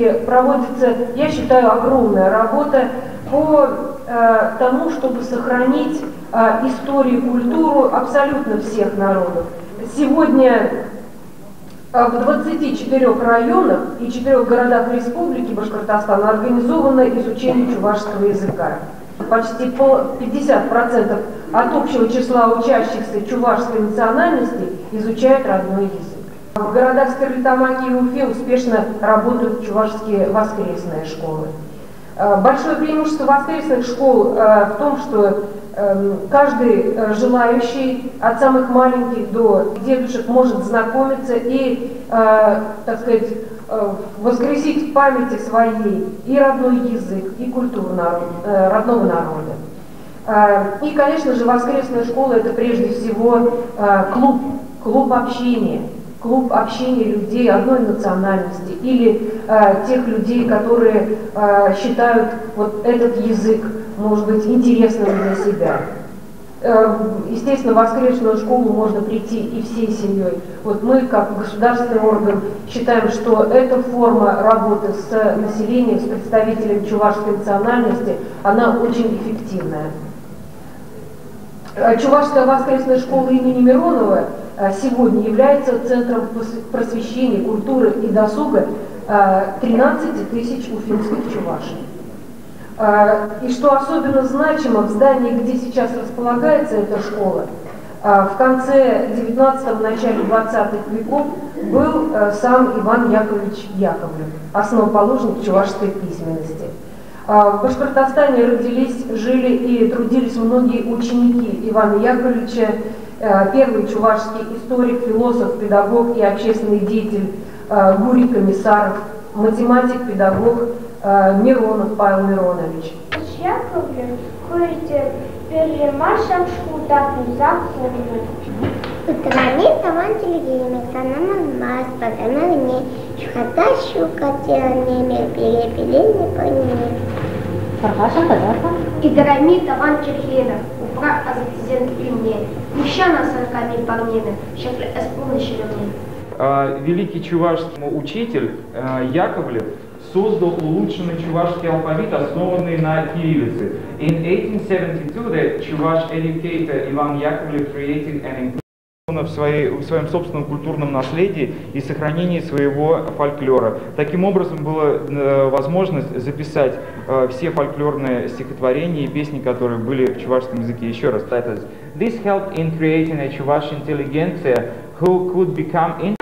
республике проводится, я считаю, огромная работа по тому, чтобы сохранить историю и культуру абсолютно всех народов. Сегодня в 24 районах и 4 городах Республики Башкортостан организовано изучение чувашского языка. Почти 50% от общего числа учащихся чувашской национальности изучают родной язык. В городах Стерлитамаке и Уфе успешно работают чувашские воскресные школы. Большое преимущество воскресных школ в том, что каждый желающий от самых маленьких до дедушек может знакомиться и, так сказать, воскресить в памяти своей и родной язык, и культуру родного народа. И, конечно же, воскресная школа – это прежде всего клуб, клуб общения людей одной национальности или тех людей, которые считают вот этот язык, может быть, интересным для себя. Естественно, в воскресную школу можно прийти и всей семьей. Вот мы, как государственный орган, считаем, что эта форма работы с населением, с представителем чувашской национальности, она очень эффективная. Чувашская воскресная школа имени Миронова сегодня является центром просвещения, культуры и досуга 13 тысяч уфимских чувашей. И что особенно значимо, в здании, где сейчас располагается эта школа, в конце 19-го, начале 20-х веков был сам Иван Яковлевич Яковлев, основоположник чувашской письменности. В Башкортостане родились, жили и трудились многие ученики Ивана Яковлевича, первый чувашский историк, философ, педагог и общественный деятель Гурий Комиссаров, математик, педагог Миронов Павел Миронович. Яковлев Великий чувашский учитель Яковлев создал улучшенный чувашский алфавит, основанный на кириллице. In 1872, the Chuvash educator Ivan Yakovlev created an в своем собственном культурном наследии и сохранении своего фольклора. Таким образом, была возможность записать все фольклорные стихотворения и песни, которые были в чувашском языке. Еще раз, this helped in creating a Chuvash intelligentsia who could become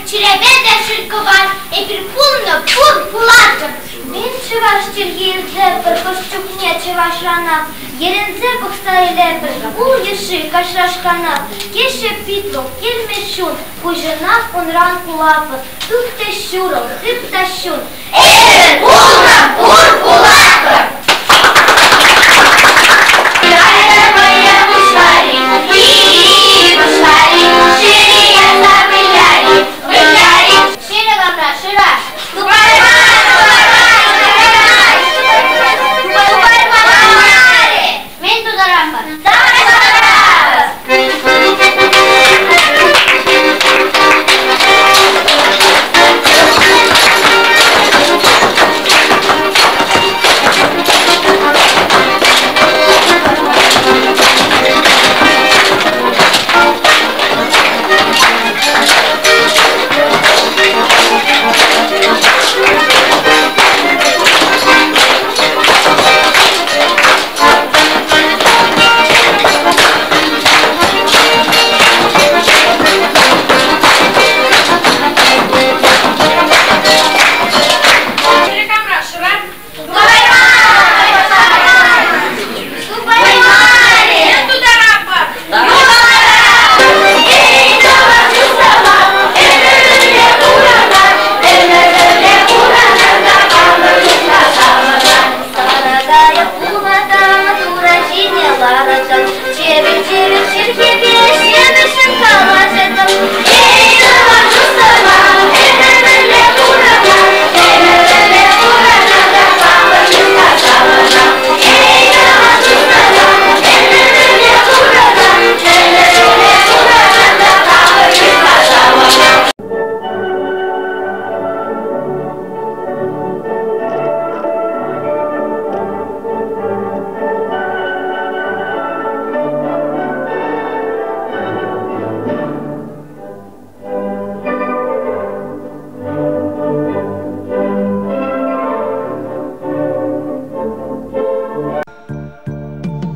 Чиребе де ширковар, эпир пулнӑ пур пулатӑр. чӑваш чӗлхи илтетпӗр, хӑш чухне чӑвашранах йӗрӗнсе пӑхса илетпӗр. Ул йышши каҫрашканах, теҫҫӗ питлух, килмӗ чун, куҫӑнах унран кулатпӑр. Тух та ҫурӑл, хыт та ҫун. Эпир пулнӑ, пур пулатпӑр!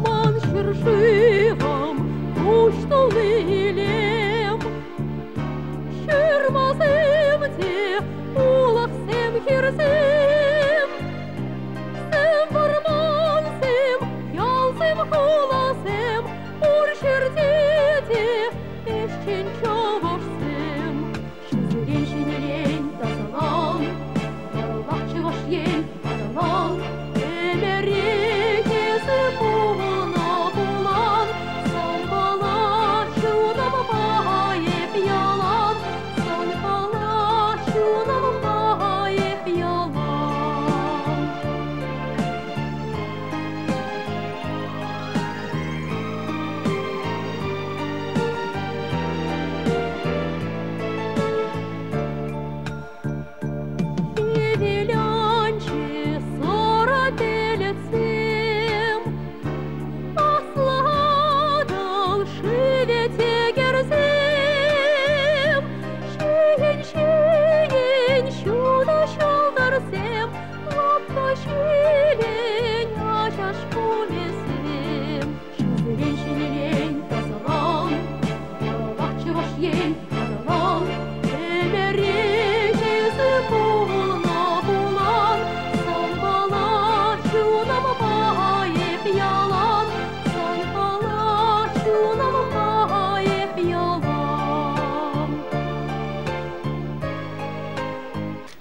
Ман ҫӗршывӑм куҫ тулли илем. Ҫырмасем те улӑхсем, хирсем, сӗм вӑрмансем, ялсем, хуласем, пур ҫӗрте те ӗҫчен чӑвашсем. Ҫулсерен ҫӗнӗрен тасалан, вӑлах Чӑваш Ен аталан. Ӗмӗрех эсӗ пулнӑ пулан, санпала чунӑмпа эп ялан, санпала чунӑмпа эп ялан. Хӗвеланчӗ сӑрӑ пӗлӗтсем, Аслӑ Атӑл шывӗ текерсем, Ҫийӗн-ҫийӗн ҫутӑ ҫӑлтӑрсем, Лӑпкӑ ҫилӗн ачаш хумӗсем. Ҫулсерен ҫӗнӗрен тасалан, Вӑлах Чӑваш Ен аталан. Ӗмӗрех эсӗ пулнӑ пулан, санпала чунӑмпа эп ялан, санпала чунӑмпа эп ялан.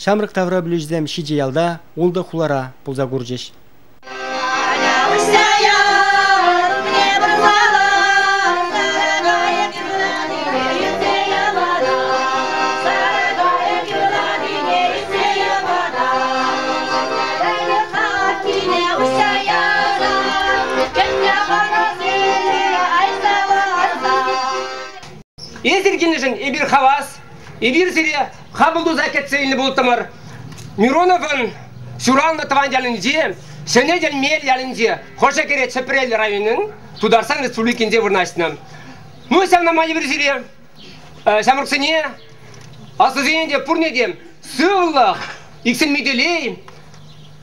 Ҫамрӑк таврапӗлӳҫӗсем ҫичӗ ялта, ултӑ хулара пулса курчӗҫ. Эсир килнӗшӗн эпир хавас. Эпир сире хапӑл туса кӗтсе илнӗ пултӑмӑр. Мироновӑн ҫуралнӑ тӑван ялӗнче, Ҫӗнӗ Йӗлмел ялӗнче, Хӑшӗ-кӗре Ҫӗпрел районӗн Тутарстан Республикинче вырнаҫнӑ. Ну, ҫавна май эпир сире, ҫамрӑксене, аслисене те, пурне те сывлӑх, иксӗлми телей,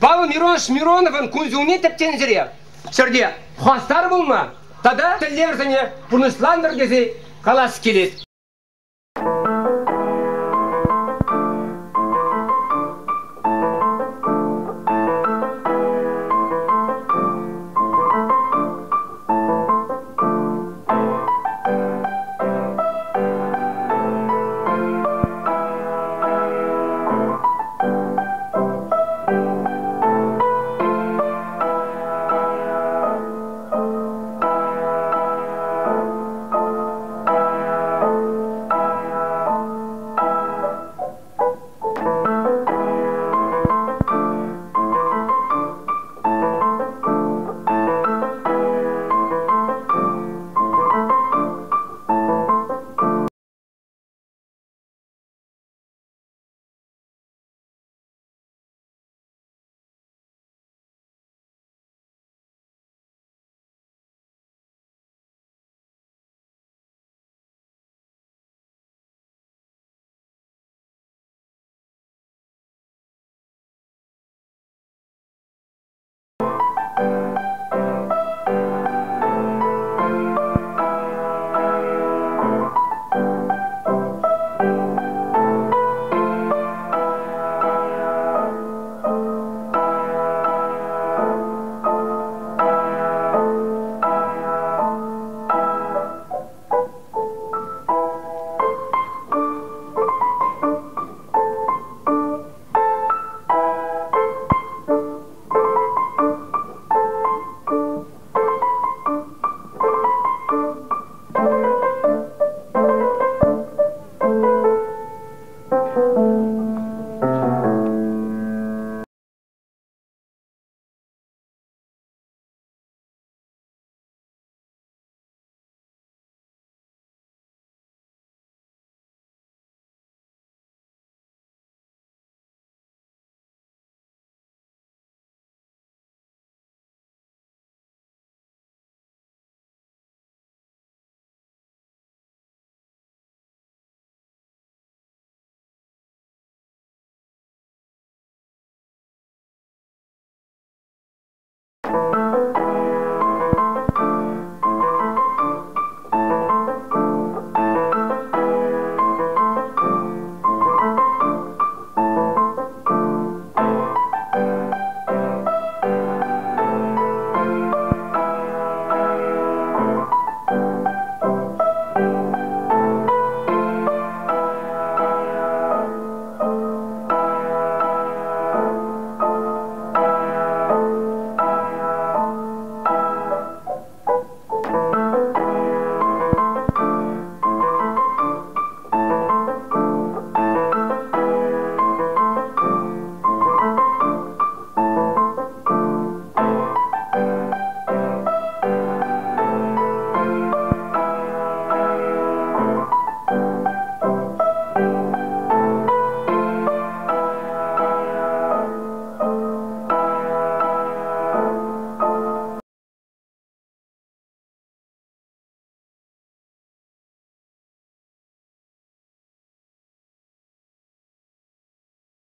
Павел Миронович Мироновӑн кун-ҫулне тӗпченӗ ҫӗре, ҫӗрте хастар пулма тата тӗллевсене пурнӑҫлантӑр тесе калас килет.